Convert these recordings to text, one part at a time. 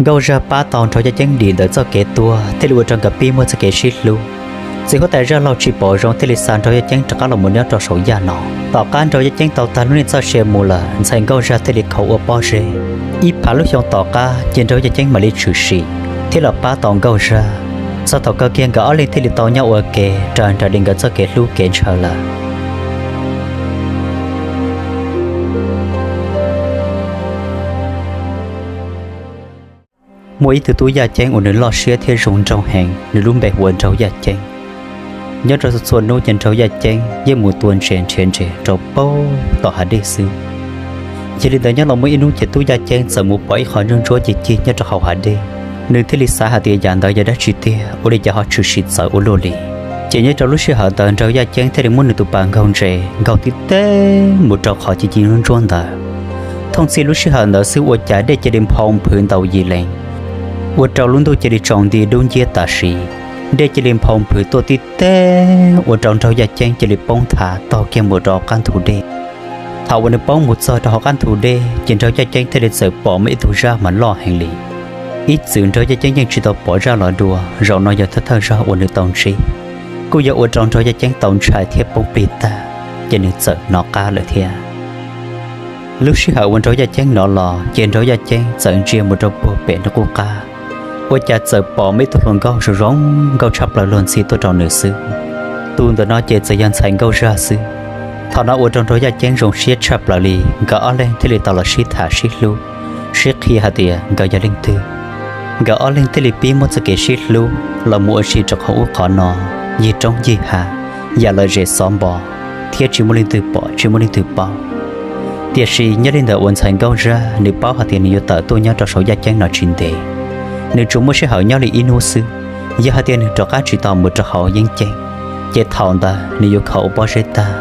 Nkauj Zaj pab tau Nraug Yaj Ceeb dim ntawm txoj kev tuag thiaj li ua rau nkawd pib muaj txoj kev sib hlub. Txiv huab tais Zaj Laug tsis pom zoo thiaj li xa Nraug Yaj Ceeb rov qab los mus nyob rau saum yaj no. Tom qab Nraug Yaj Ceeb tau tag lub neej txoj sia mus lawm, ntxhais Nkauj Zaj thiaj li khaus ua pob zeb. Ib phav lub xyoo tom qab ces Nraug Yaj Ceeb mam li tshwm sim thiab los pab tau Nkauj Zaj. Txog thaum kawg kiag nkawd ob leeg thiaj li tau nyob ua ke raws nraim li nkawd txoj kev hlub kev ntshaw lawm. Muaj ib tug tub yaj ceeb uas nws loj siab thiab zoo nraug heev, nws lub npe hu ua Nraug Yaj Ceeb. Nyob rau txhua txhua hnub ces Nraug Yaj Ceeb yeej mus tua ntses nrhiav ntses rau puag tom hav dej xwb. Yog li ntawd nyob los muaj ib hnub ces tub yaj ceeb txawm mus pom ib qho ntsuab ntsuab ci cig nyob rau hauv hav dej. Nws thiaj li xav hais tias yam ntawd yog dab tsi tiag, ua li cas ho tshwm sim txawv ua luaj li. Ces nyob rau lub sij hawm ntawd Nraug Yaj Ceeb thiaj li muab nws tus pas nkaug ntses nkaug tib teg mus rau qhov ci ci ntsuab ntsuab ntawd. Thooj txhij lub sij hawm ntawd xwb ua cas dej cia li nphau nphwv ntaus yim lees, ua rau lub ntuj cia li tsaus nti dub nciab tam sim. Dej cia li nphau nphwv tuaj tib teg ua rau Nraug Yaj Ceeb cia li poob nthav taug kiag mus rau qab ntug dej. Thaum uas nws poob mus txog rau hauv qab ntug dej ces Nraug Yaj Ceeb thiaj li txawm pom muaj ib tug zaj mas loj heev li. Ib txwm Nraug Yaj Ceeb yeej tsis tau pom zaj los dua, zaum no yog thawj thawj zaj uas nws tau ntsib. Kuj yog ua rau Nraug Yaj Ceeb tau ntshai thiab poob plig tag, ces nws txawm hnov qab lawm thiab. Lub sij hawm uas Nraug Yaj Ceeb hnov los ces Nraug Yaj Ceeb txawm ntsia mus rau puag pem nws qub qab, ua cas txawm pom muaj ib tug hluas nkauj zoo zoo nkauj tshaj plaws luag ntxhi tuaj rau nws xwb. Tus ntawm no ces txawm yog ntxhais Nkauj Zaj xwb. Thaum no ua rau Nraug Yaj Ceeb zoo siab tshaj plaws li, nkawd ob leeg thiaj li tau los sib tham sib hlub, sib qhia hais tias nkawd yog leej twg. Nkawd ob leeg thiaj li pib muaj txoj kev sib hlub los mus ua si rau qhov ub qhov no, yig roob yig hav, yam lom zem xov npo, thiab tsis muaj leej twg pom tsis muaj leej twg paub. Tiam sis nyob li ntawm uas ntxhais Nkauj Zaj nws paub hais tias nws yuav tawm tuaj nyob rau saum yaj ceeb no tsis ntev, nws tsuas muaj sij hawm nyob li ib hnub xwb. Yog hais tias nws rov qab tsis tau mus rau hauv yeeb ceeb, ces thaum ntawd nws yuav khaus ua pob zeb tag.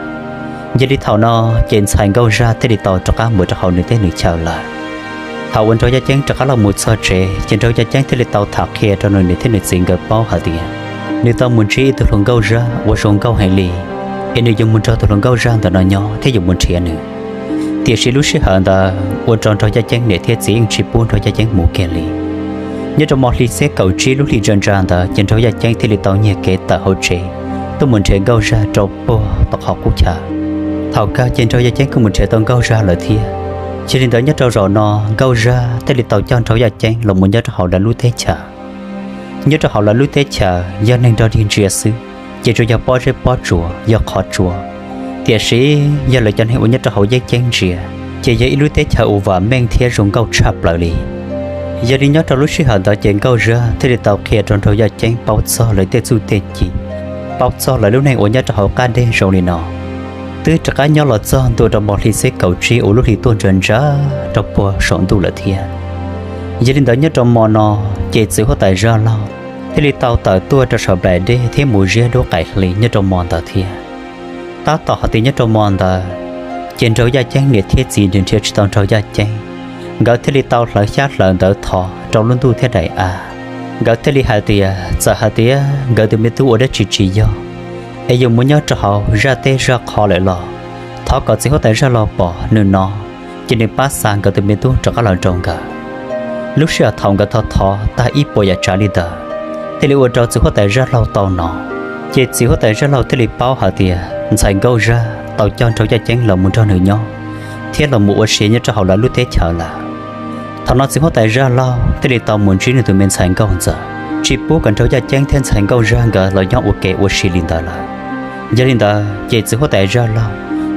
Yog li thaum no ces ntxhais Nkauj Zaj thiaj li tau rov qab mus rau hauv nws teb nws chaw lawm. Thaum uas Nraug Yaj Ceeb rov qab los mus txog tsev ces Nraug Yaj Ceeb thiaj li tau tham qhia rau nws niam thiab nws txiv nkawd paub hais tias nws tau mus ntsib ib tug hluas nkauj zaj uas zoo nkauj heev li, es nws yuav mus nrog tus hluas nkauj zaj ntawm no nyob thiab yuav mus nrhiav nws. Tiam sis lub sij hawm ntawd ua rau Nraug Yaj Ceeb niam thiab txiv yeej tsis pub Nraug Yaj Ceeb mus kiag li. Nyob rau hmo hli xiab kaum tsib lub hlis ntsa ntsa ntawd ces Nraug Yaj Ceeb thiaj li tau nyiag kev tawm hauv tsev tuaj mus nrhiav Nkauj Zaj rau puag tom qhov qub chaw. Thaum kawg ces Nraug Yaj Ceeb kuj mus nrhiav tau Nkauj Zaj lawm thiab. Yog li ntawd nyob rau zaum no Nkauj Zaj thiaj li tau coj Nraug Yaj Ceeb los mus nyob rau hauv lawv lub teb chaws. Nyob rau hauv lawv lub teb chaws yog neeg nrog dig ntsia xwb, ces tsuas yog pob zeb pob tsuas yog qhov tsua. Tiam sis yog lawv cov neeg uas nyob rau hauv yeeb ceeb ntsia, ces yog ib lub teb chaws uas vam meej thiab zoo nkauj tshaj plaws li. Yog li nyob rau lub sij hawm ntawd ces Nkauj Zaj thiaj li tau qhia rau Nraug Yaj Ceeb paub txog lawv tej txuj tej ci, paub txog lawv lub neej uas nyob rau hauv qab deg zoo li no. Twb rov qab nyob los txog ntua rau hmo hli xiab kaum tsib uas lub hli tuaj ntsa ntsa rau puag saum ntuj lawm thiab. Yog li ntawd nyob rau hmo no, ces txiv huab tais Zaj Laug thiaj li tau tawm tuaj rau saum nplaim dej thiab mus ziab dub qaim hli nyob rau hmo ntawd thiab. Tab tom hais tias nyob rau hmo ntawd, ces Nraug Yaj Ceeb niam thiab txiv nrhiav tsis tau Nraug Yaj Ceeb, nkawd thiaj li tau hlawv xyab hlawv ntawv thov rau lub ntuj thiab daim av. Nkawd thiaj li hais tias txawm hais tias nkawd tus me tub ua dab tsi tsis yog, es yuav mus nyob rau hauv zaj teb zaj qhov lawm los thov kom txiv huab tais Zaj Laug pom nws no, ces nws pab xa nkawd tus me tub rov qab los rau nkawd. Lub sij hawm thaum nkawd thov thov tag ib puas yam tsav li ntawd, thiaj li ua rau txiv huab tais Zaj Laug tau hnov. Ces txiv huab tais Zaj Laug thiaj li paub hais tias ntxhais Nkauj Zaj tau coj Nraug Yaj Ceeb los mus nrog nws nyob, thiab los mus ua si nyob rau hauv lawv lub teb chaws lawm. Thaum no txiv huab tais Zaj Laug thiaj li tau mus ntsib nws tus me ntxhais Nkauj Ntxawm, tsis pub kom Nraug Yaj Ceeb thiab ntxhais Nkauj Zaj nkawd los nyob ua ke ua si li ntawd lawm. Yog li ntawd ces txiv huab tais Zaj Laug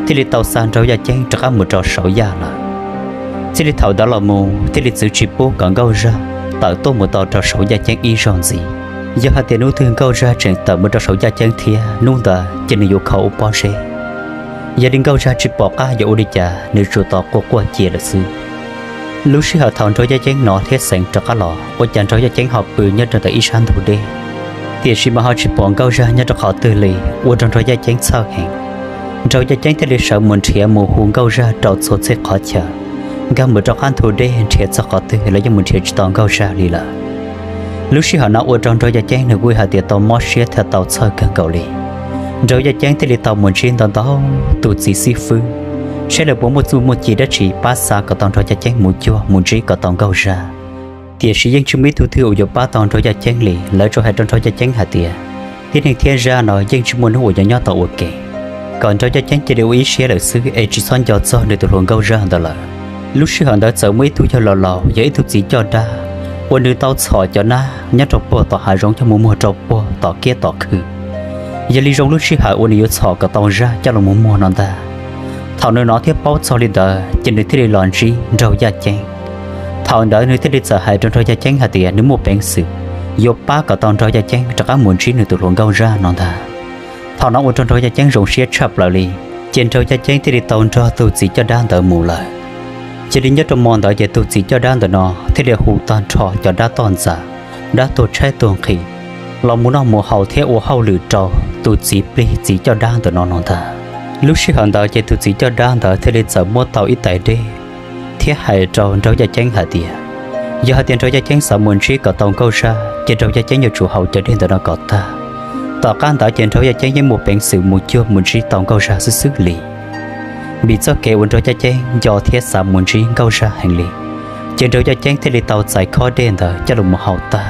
thiaj li tau xa Nraug Yaj Ceeb rov qab mus rau saum yaj lawm. Txij li thaum ntawd los mus thiaj li txwv tsis pub kom Nkauj Zaj tawm tuaj mus tau rau saum yaj ceeb ib zaug ntxiv. Yog hais tias hnub twg Nkauj Zaj tseem tawm mus rau saum yaj ceeb thiab, hnub ntawd ces nws yuav khaus ua pob zeb. Yog li Nkauj Zaj tsis pom qab yuav ua li cas, nws tsuas tau quaj quaj cia lawm xwb. Lub sij hawm thaum Nraug Yaj Ceeb hnov thiab xeev rov qab los, ua cas Nraug Yaj Ceeb ho pw nyob rau ntawm ib sab ntug dej, tiam sis mas ho tsis pom Nkauj Zaj nyob rau qhov twg li, ua rau Nraug Yaj Ceeb txhawj heev. Nraug Yaj Ceeb thiaj li sawv mus nrhiav mus hu Nkauj Zaj rau txhua txhia qhov chaw, nkag mus rau qab ntug dej nrhiav txog qhov twg los yeej mus nrhiav tsis tau Nkauj Zaj li lawm. Lub sij hawm no ua rau Nraug Yaj Ceeb nws kuj hais tias tau mob siab thiab tau txhawj kawg nkaus li. Nraug Yaj Ceeb thiaj li tau mus ntsib ntau ntau tus txiv xib fwb, saib lawv puas muaj txuj muaj ci dab tsi pab xa kom tau Nraug Yaj Ceeb mus cuag mus ntsib kom tau Nkauj Zaj. Tiam sis yeej tsis muaj ib tug twg uas yuav pab tau Nraug Yaj Ceeb li. Lawv tsuas hais rau Nraug Yaj Ceeb hais tias, tib neeg thiab zaj no yeej tsis muaj hnub uas yuav nyob tau ua ke, kom Nraug Yaj Ceeb cia li ua ib siab lawm xwb es tsis txhob nco txog nws tus hluas nkauj zaj ntawd lawm. Lub sij hawm ntawd txawm muaj ib tug yawg laus laus yog ib tug txiv coj dab uas nws tau txhom cov nab nyob rau puag tom hav zoov coj mus muag rau puag tom kiab tom khw. Yog li zoo lub sij hawm uas nws yuav txhom kom tau zaj coj los mus muag no ntag. Thaum nws hnov thiab paub txog li ntawd ces nws thiaj li los ntsib Nraug Yaj Ceeb. Thaum ntawd nws thiaj li txawm hais rau Nraug Yaj Ceeb hais tias nws muaj peev xwm yuav pab kom tau Nraug Yaj Ceeb rov qab mus ntsib nws tus hluas nkauj zaj no ntag. Thaum no ua rau Nraug Yaj Ceeb zoo siab tshaj plaws li, ces Nraug Yaj Ceeb thiaj li tau nrog tus txiv coj dab ntawd mus lawm. Cia li nyob rau hmo ntawd ces tus txiv coj dab ntawm no thiaj li hu tag nrho cov dab toj ntxas, dab tuag tshaib tuag nqhis los mus noj mus haus thiab ua hauj lwm rau tus txiv plig txiv coj dab ntawm no no ntag. Lub sij hawm ntawd ces tus txiv coj dab ntawd thiaj li txawm muab tau ib tais dej thiab hais rau Nraug Yaj Ceeb hais tias, yog hais tias Nraug Yaj Ceeb xav mus ntsib kom tau nkauj zaj ces Nraug Yaj Ceeb yuav tsum haus cov dej ntawm no kom tag. Tom qab ntawd ces Nraug Yaj Ceeb yeej muaj peev xwm mus cuag mus ntsib tau nkauj zaj xwb xwb li. Vim txoj kev uas Nraug Yaj Ceeb nco thiab xav mus ntsib nkauj zaj heev li, ces Nraug Yaj Ceeb thiaj li tau txais khob dej ntawd coj los mus haus tag.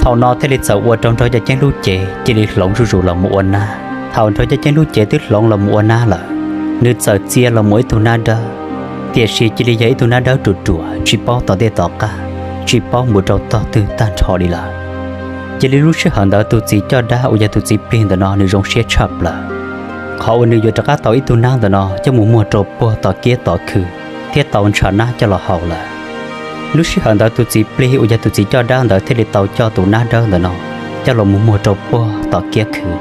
Thaum no thiaj li txawm ua rau Nraug Yaj Ceeb lub cev cia li hloov zuj zus los mus ua nab. Thaum Nraug Yaj Ceeb lub cev twb hloov los mus ua nab lawm, nws txawm txia los mus ib tug nab dawb, tiam sis cia li yog ib tug nab dawb ruam ruam tsis paub tom ntej tom qab, tsis paub mus rau tog twg tag nrho li lawm. Cia li lub sij hawm ntawd tus txiv coj dab uas yog tus txiv plig ntawm no nws zoo siab tshaj plaws, qhov uas nws yuav rov qab tau ib tug nab ntawm no coj mus muag rau puag tom kiab tom khw thiab tau ntshav nab coj los haus lawm. Lub sij hawm ntawd tus txiv plig uas yog tus txiv coj dab ntawd thiaj li tau coj tus nab dawb ntawm no coj los mus muag rau puag tom kiab khw.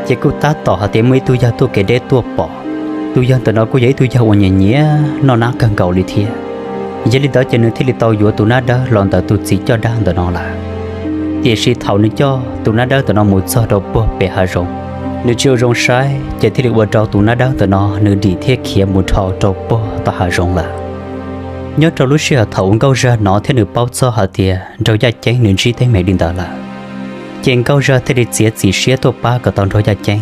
Ces kuj tab tom hais tias muaj ib tug yawg tuaj kev deb tuaj pom, tus yawg ntawm no kuj yog ib tug yawg uas nyiam nyiam noj nab kawg nkaus li thiab. Yog li ntawd ces nws thiaj li tau yuav tus nab dawb los ntawm tus txiv coj dab ntawm no lawm. Tiam sis thaum nws coj tus nab dawb ntawm no mus txog rau puag pem hav zoov, nws tsis ua zoo saib ces thiaj li ua rau tus nab dawb ntawm no nws dim thiab khiav mus dhau rau puag tom hav zoov lawm. Nyob rau lub sij hawm thaum uas nkauj zaj hnov thiab nws paub txog hais tias Nraug Yaj Ceeb nws ntsib teeb meem li ntawd lawm, ces nkauj zaj thiaj li txiav txim siab tuaj pab kom tau Nraug Yaj Ceeb.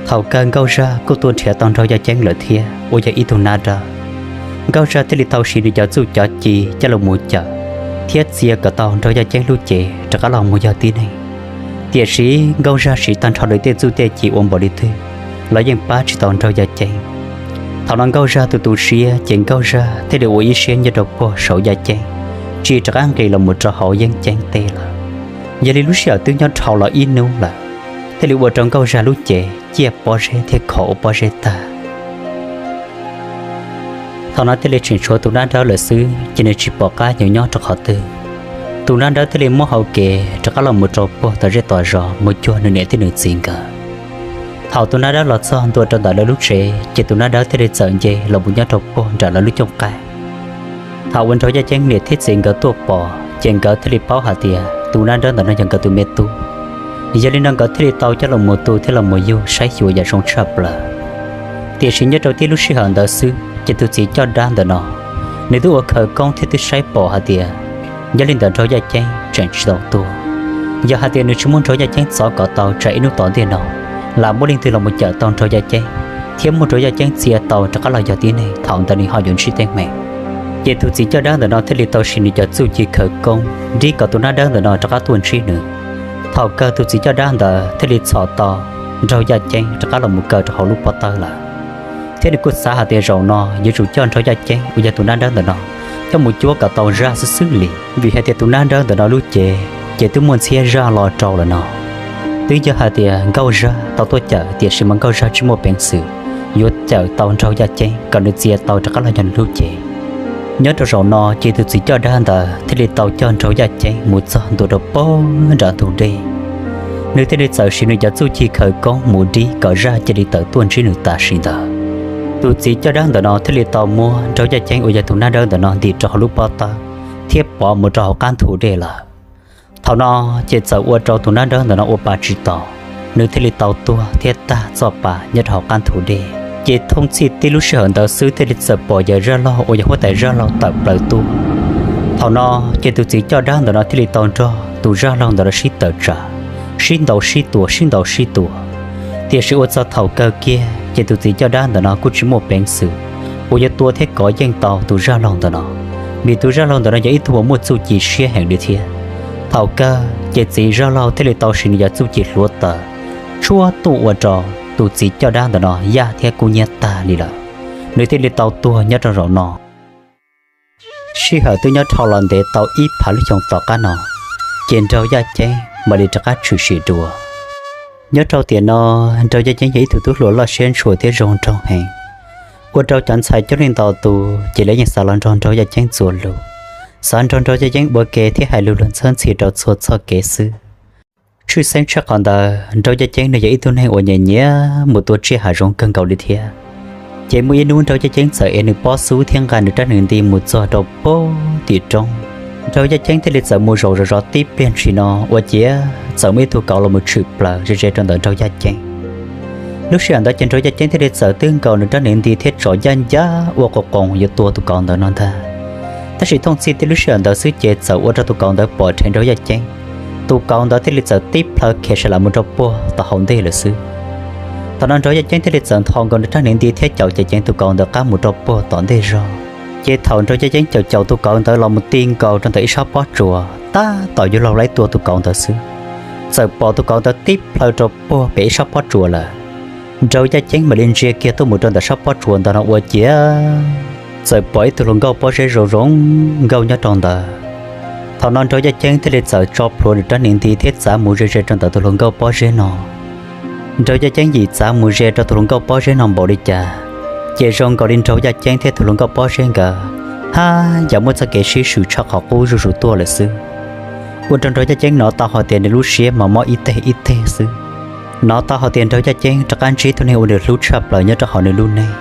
Thaum kawg nkauj zaj kuj tuaj nrhiav tau Nraug Yaj Ceeb lawm thiab uas yog ib tug nab dawb. Nkauj zaj thiaj li tau siv nws cov txuj cov ci coj los mus cawm thiab txia kom tau Nraug Yaj Ceeb lub cev rov qab los mus yog tib neeg. Tiam sis nkauj zaj siv tag nrho nws tej txuj tej ci ua npaum li twg los yeej pab tsis tau Nraug Yaj Ceeb. Thaum no nkauj zaj tu tu siab ces nkauj zaj thiaj li ua ib siab nyob rau puag saum Yaj Ceeb, tsis rov qab nqis los mus rau hauv yeeb ceeb teb lawm. Yog li lub sij hawm twb nyob dhau los ib hnub lawm, thiaj li ua rau nkauj zaj lub cev ciaj pob zeb thiab khov ua pob zeb tag. Thaum no thiaj li tseem tshuav tus nab dawb lawm xwb ces nws tsis pom qab yuav nyob rau qhov twg. Tus nab dawb thiaj li muab hau kev rov qab los mus rau puag tom zej tom zos mus cuag nws niam thiab nws txiv nkawd. Thaum tus nab dawb los txog ntua rau ntawm lawv lub tsev ces tus nab dawb thiaj li txawm nce los mus nyob rau puag nram lawv lub cooj qaib. Thaum uas Nraug Yaj Ceeb niam thiab txiv nkawd tuaj pom ces nkawd thiaj li paub hais tias tus nab dawb ntawm no yog nkawd tus me tub. Yog li no nkawd thiaj li tau coj los mus tu thiab los mus yug saib xyuas yam zoo tshaj plaws. Tiam sis nyob rau tib lub sij hawm ntawd xwb ces tus txiv coj dab ntawm no, nws twb ua khawv koob thiab twb saib pom hais tias yog li ntawm Nraug Yaj Ceeb tseem tsis tau tuag. Yog hais tias nws tsis muab Nraug Yaj Ceeb txov kom tau tsam ib hnub tom ntej no, lam muaj leej twg los mus cawm tau Nraug Yaj Ceeb thiab muab Nraug Yaj Ceeb txia tau rov qab los yog tib neeg, thaum ntawd nws ho yuav ntsib teeb meem. Ces tus txiv coj dab ntawm no thiaj li tau siv nws cov txuj ci khawv koob nrib kom tus nab dawb ntawm no rov qab tuaj ntsib nws. Thaum kawg tus txiv coj dab ntawd thiaj li txhom tau Nraug Yaj Ceeb rov qab los mus kaw rau hauv lub pob tawb lawm. Thiab nws kuj xav hais tias zaum no yuav tsum coj Nraug Yaj Ceeb uas yog tus nab dawb ntawm no coj mus cuab kom tau zaj xwb xwb li, vim hais tias tus nab dawb ntawm no lub cev ces twb muaj ntxhiab zaj lo rau lawm no. Twb yog hais tias nkauj zaj tau tuaj cawm tiam sis mas nkauj zaj tsis muaj peev xwm yuav cawm tau Nraug Yaj Ceeb kom nws txia tau rov qab los yog nws lub cev. Nyob rau zaum no ces tus txiv coj dab ntawd thiaj li tau coj Nraug Yaj Ceeb mus txog ntua rau puag nram ntug dej. Nws thiaj li txawm siv nws cov txuj ci khawv koob mus nrib kom zaj cia li tawm tuaj ntsib nws tam sim ntawd. Tus txiv coj dab ntawm no thiaj li tau muab Nraug Yaj Ceeb uas yog tus nab dawb ntawm no ntim rau hauv lub pob tawb thiab pov mus rau hauv qab ntug dej lawm. Thaum no ces txawm ua rau tus nab dawb ntawm no ua pa tsis tau, nws thiaj li tau tuag thiab tag txoj pa nyob rau hauv qab ntug dej. Ces thooj txhij tib lub sij hawm ntawd xwb thiaj li txawm pom yawg zaj laug uas yog huab tais zaj laug tawm plaws tuaj. Thaum no ces tus txiv coj dab ntawm no thiaj li tau nrog tus zaj laug ntawm no sib tawm tsam, sib ntaus sib tua sib ntaus sib tua. Tiam sis ua txog thaum kawg kiag ces tus txiv coj dab ntawm no kuj tsis muaj peev xwm uas yuav tua thiab kov yeej tau tus zaj laug ntawm no, vim tus zaj laug ntawm no yog ib tug uas muaj txuj ci siab heev li thiab. Thaum kawg ces txiv zaj laug thiaj li tau siv nws cov txuj ci hluav taws tshuab tuaj ua rau tus txiv coj dab ntawm no yaj thiab kub hnyiab tag li lawm, nws thiaj li tau tuag nyob rau zaum no. Sij hawm twb nyob dhau los ntev tau ib phav lub xyoo tom qab no, ces Nraug Yaj Ceeb mam li rov qab tshwm sim dua. Nyob rau tiam no, Nraug Yaj Ceeb yog ib tug tub hluas loj siab ntshua thiab zoo nraug heev, ua rau cov ntxhais coob leej ntau tus ces lawv yeej xav los nrog Nraug Yaj Ceeb txuas lus, xav nrog Nraug Yaj Ceeb ua ke thiab hais lus luag ntxhab ntxhi rau txhua txoj kev xwb. Tshwj xeeb tshaj qhov ntawd, Nraug Yaj Ceeb nws yog ib tug neeg uas nyiam nyiam mus tua tsiaj hav zoov kawg nkaus li thiab. Ces muaj ib hnub Nraug Yaj Ceeb txawm ev nws pob xub thiab nqa nws rab hneev nti mus txog rau pem tim roob. Nraug Yaj Ceeb thiaj li txawm mus zaum zov zov tib pliag ntshis no ua ciav txawm muaj ib tug kauv los mus tshwm plaws ze ze rau ntawm Nraug Yaj Ceeb. Lub sij hawm ntawd ces Nraug Yaj Ceeb thiaj li txawm twb nkaus nws rab hneev nti thiab tso yaj ncaj ua qoom qoos yuav tua tus kauv ntawd no ntag. Tab sis thooj txhij tib lub sij hawm ntawd xwb ces txawm ua rau tus kauv ntawd pom rhev Nraug Yaj Ceeb. Tus kauv ntawd thiaj li txawm tib plhaw khiav sawv lam mus rau puag tom hauv ntej lawm xwb. Thaum no Nraug Yaj Ceeb thiaj li txawm nthos nkaus nws rab hneev nti thiab caum ceev ceev tus kauv ntawd qab mus rau puag tom ntej zog. Ces thaum Nraug Yaj Ceeb caum caum tus kauv ntawd los mus ti nkaus rau ntawm ib sab pob tsuas, tab tom yuav laug laib tua tus kauv ntawd xwb, txawm pom tus kauv ntawd tib plhaw rau puag pem ib sab pob tsuas lawm. Nraug Yaj Ceeb mam li ntsia kiag tuaj mus rau ntawm sab pob tsuas ntawd no ua ciav txawm pom ib tug hluas nkauj pob zeb zoo zoo nkauj nyob rau ntawd. Thaum no Nraug Yaj Ceeb thiaj li txawm tso plhuav nws rab hneev nti thiab txav mus ze ze rau ntawm tus hluas nkauj pob zeb no. Nraug Yaj Ceeb yim txav mus ze rau tus hluas nkauj pob zeb no npaum li cas, ces zoo nkaus li Nraug Yaj Ceeb thiab tus hluas nkauj pob zeb nkawd haj yam muaj txoj kev sib swm tshaj qhov qub zuj zus tuaj lawm xwb. Ua rau Nraug Yaj Ceeb hnov tau hais tias nws lub siab mas mob ib teg ib teg xwb. Hnov tau hais tias Nraug Yaj Ceeb rov qab ntsib tus neeg uas nws hlub tshaj plaws nyob rau hauv nws lub neej.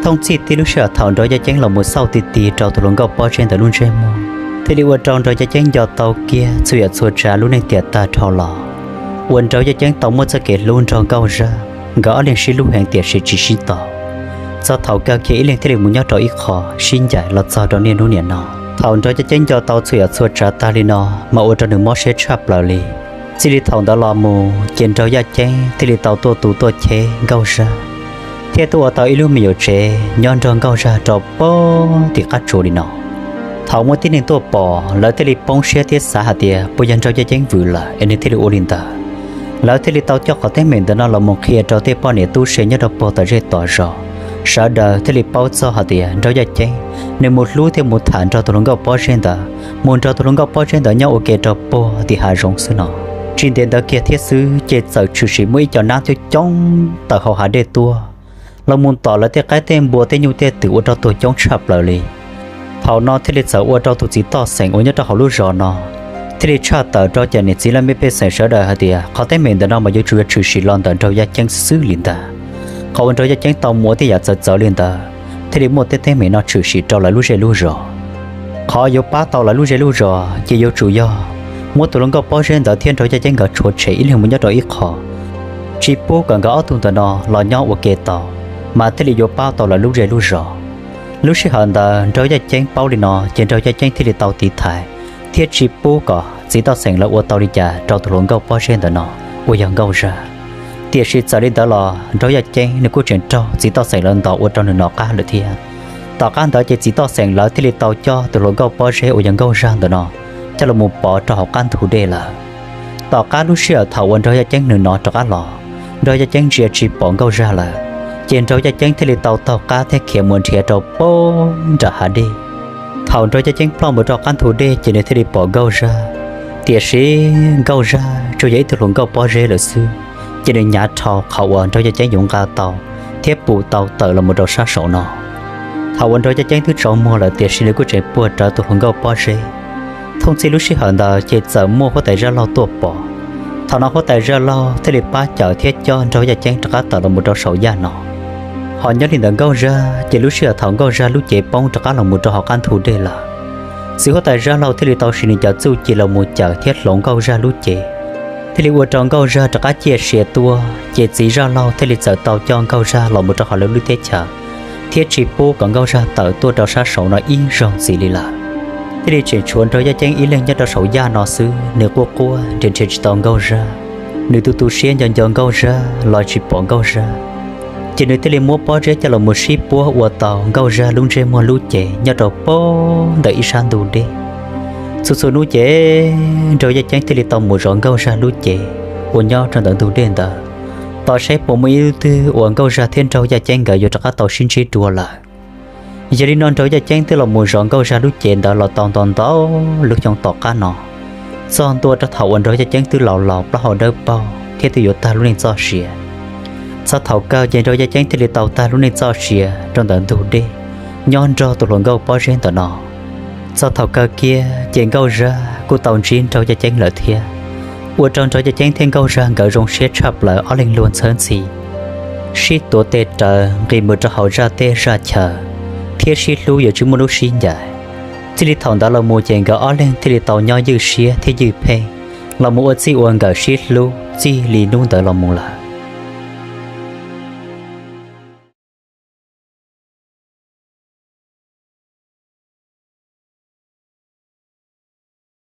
Thooj txhij tib lub sij hawm thaum Nraug Yaj Ceeb los mus xauj ti ti rau tus hluas nkauj pob zeb ntawd lub ntsej muag, thiaj li ua rau Nraug Yaj Ceeb nco tau kiag txhua yam txhua tsav lub neej tiam tag dhau los, uas Nraug Yaj Ceeb tau muaj txoj kev hlub nrog Nkauj Zaj, nkawd ob leeg sib hlub heev tiam sis tsis sib tau. Txog thaum kawg kiag ib leeg thiaj li mus nyob rau ib qho sib ncaim los txog rau niaj hnub niam no. Thaum Nraug Yaj Ceeb nco tau txhua yam txhua tsav tag li no, mas ua rau nws mob siab tshaj plaws li. Txij li thaum ntawd los mus ces Nraug Yaj Ceeb thiaj li tau tuaj tu tuaj cheb Nkauj Zaj, thiab tuaj ua tau ib lub me nyuam tsev nyob nrog Nkauj Zaj rau pem tim qab tsuas li no. Thaum muaj tib neeg tuaj pom, lawv thiaj li poob siab thiab xav hais tias puas yog Nraug Yaj Ceeb vwm lawm es nws thiaj li ua li ntawd. Lawv thiaj li tau coj qhov teeb meem ntawm no los mus qhia rau tej poj niam tub se nyob rau puag tom zej tom zos. Sawv daws thiaj li paub txog hais tias Nraug Yaj Ceeb nws mus hlub thiab mus tham nrog tus hluas nkauj pob zeb ntawd, mus nrog tus hluas nkauj pob zeb ntawd nyob ua ke rau puag tim hav zoov xwb no. Tsis ntev ntawd kiag thiab xwb ces txawm tshwm sim muaj ib co nab coob coob tawm hauv hav dej tuaj, los mus tom lawv tej qaib tej npua tej nyuj tej twm ua rau tuag coob tshaj plaws li. Thaum no thiaj li txawm ua rau tus txiv toj xeem uas nyob rau hauv lub zos no thiaj li tshaj tawm rau cov niam txiv laj mej pej xeem sawv daws hais tias qhov teeb meem ntawm no mas yuav tsum yuav tshwm sim los ntawm Nraug Yaj Ceeb xwb xwb li ntag. Qhov uas Nraug Yaj Ceeb tau mus ua tej yam txawv txawv li ntawd thiaj li muaj tej teeb meem no tshwm sim rau lawv lub zej lub zos. Qhov yuav pab tau lawv lub zej lub zos ces yuav tsum yog muab tus hluas nkauj pob zeb ntawd thiab Nraug Yaj Ceeb nkawd tshuav tshem ib leeg mus nyob rau ib qho, tsis pub kom nkawd ob tug ntawm no los nyob ua ke tau, mas thiaj li yuav pab tau lawv lub zej lub zos. Lub sij hawm ntawd Nraug Yaj Ceeb paub li no ces Nraug Yaj Ceeb thiaj li tau tiv thaiv thiab tsis pub kom txiv toj xeem lawv ua tau li cas rau tus hluas nkauj pob zeb ntawm no uas yog Nkauj Zaj. Tiam sis txawm li ntawd los Nraug Yaj Ceeb nws kuj tseem raug txiv toj xeem lawv ntaus ua rau nws no qab lawm thiab. Tom qab ntawd ces txiv toj xeem lawv thiaj li tau coj tus hluas nkauj pob zeb uas yog Nkauj Zaj ntawm no coj los mus pov rau hauv qab nthug dej lawm. Tom qab lub sij hawm thaum uas Nraug Yaj Ceeb nws no rov qab los, Nraug Yaj Ceeb ntsia tsis pom Nkauj Zaj lawm, ces Nraug Yaj Ceeb thiaj li tau taug qab thiab khiav mus nrhiav rau pem nram hav dej. Thaum Nraug Yaj Ceeb ploj mus rau qab nthug dej ces nws thiaj li pom Nkauj Zaj. Tiam sis Nkauj Zaj tsuas yog ib tug hluas nkauj pob zeb lawm xwb, ces nws hnyav dhau qhov uas Nraug Yaj Ceeb yuav nqa tau thiab pum tau tawm los mus rau sab saum no. Thaum uas Nraug Yaj Ceeb twb tsaus muag lawm tiam sis nws kuj tseem puag rawv tus hluas nkauj pob zeb. Thooj txij lub sij hawm ntawd ces txawm muaj huab tais zaj laug tuaj pom. Thaum no huab tais zaj laug thiaj li pab cawm thiab coj Nraug Yaj Ceeb rov qab tawm los mus rau saum yaj no. Ho nyob li ntawm Nkauj Zaj ces lub sij hawm thaum Nkauj Zaj lub cev poob rov qab los mus rau hauv qab nthug dej lawm, txiv huab tais zaj laug thiaj li tau siv nws cov txuj ci los mus cawm thiab hloov Nkauj Zaj lub cev, thiaj li ua rau Nkauj Zaj rov qab ciaj sia tuaj. Ces txiv zaj laug thiaj li txawm tau coj Nkauj Zaj los mus rau hauv lawv lub teb chaws, thiab tsis pub kom Nkauj Zaj tawm tuaj rau sab saud no ib zaug ntxiv li lawm. Thiaj li tseem tshuav Nraug Yaj Ceeb ib leeg nyob rau saum yaj no xwb, nws quaj quaj nrhiav nrhiav tsis tau Nkauj Zaj. Nws tu tu siab nco nco Nkauj Zaj los tsis pom Nkauj Zaj. Ces nws thiaj li muab pob zeb coj los mus sib puab ua tau Nkauj Zaj lub ntsej muag lub cev nyob rau puag ntawm ib sab ntug dej. Txhua txhua hnub ces Nraug Yaj Ceeb thiaj li tau mus zov Nkauj Zaj lub cev uas nyob rau ntawm ntug dej ntawd, tos saib puas muaj ib hnub twg uas Nkauj Zaj thiab Nraug Yaj Ceeb nkawd yuav rov qab tau sib ntsib dua lawm. Yog li no Nraug Yaj Ceeb twb los mus zov Nkauj Zaj lub cev ntawd los tau ntau ntau lub xyoo tom qab no, txog ntua rau thaum uas Nraug Yaj Ceeb twb laus laus plaub hau dawb paug thiab twb yuav tag lub neej txoj sia. Txog thaum kawg ces Nraug Yaj Ceeb thiaj li tau tag lub neej txoj sia rau ntawm ntug dej, nyob nrog tus hluas nkauj pob zeb ntawm no. Txog thaum kawg kiag ces Nkauj Zaj kuj tau ntsib Nraug Yaj Ceeb lawm thiab, ua rau Nraug Yaj Ceeb thiab Nkauj Zaj nkawd zoo siab tshaj plaws, ob leeg luag ntxhawb ntxhi, sib tuav tes raws nqis mus rau hauv zaj teb zaj chaw, thiab sib hlub yuav tsis muaj lub sib ncaim. Txij li thaum ntawd los mus ces nkawd ob leeg thiaj li tau nyob ywj siab thiab ywj pheej los mus ua txij ua nkawm sib hlub txij li hnub ntawd los mus lawm.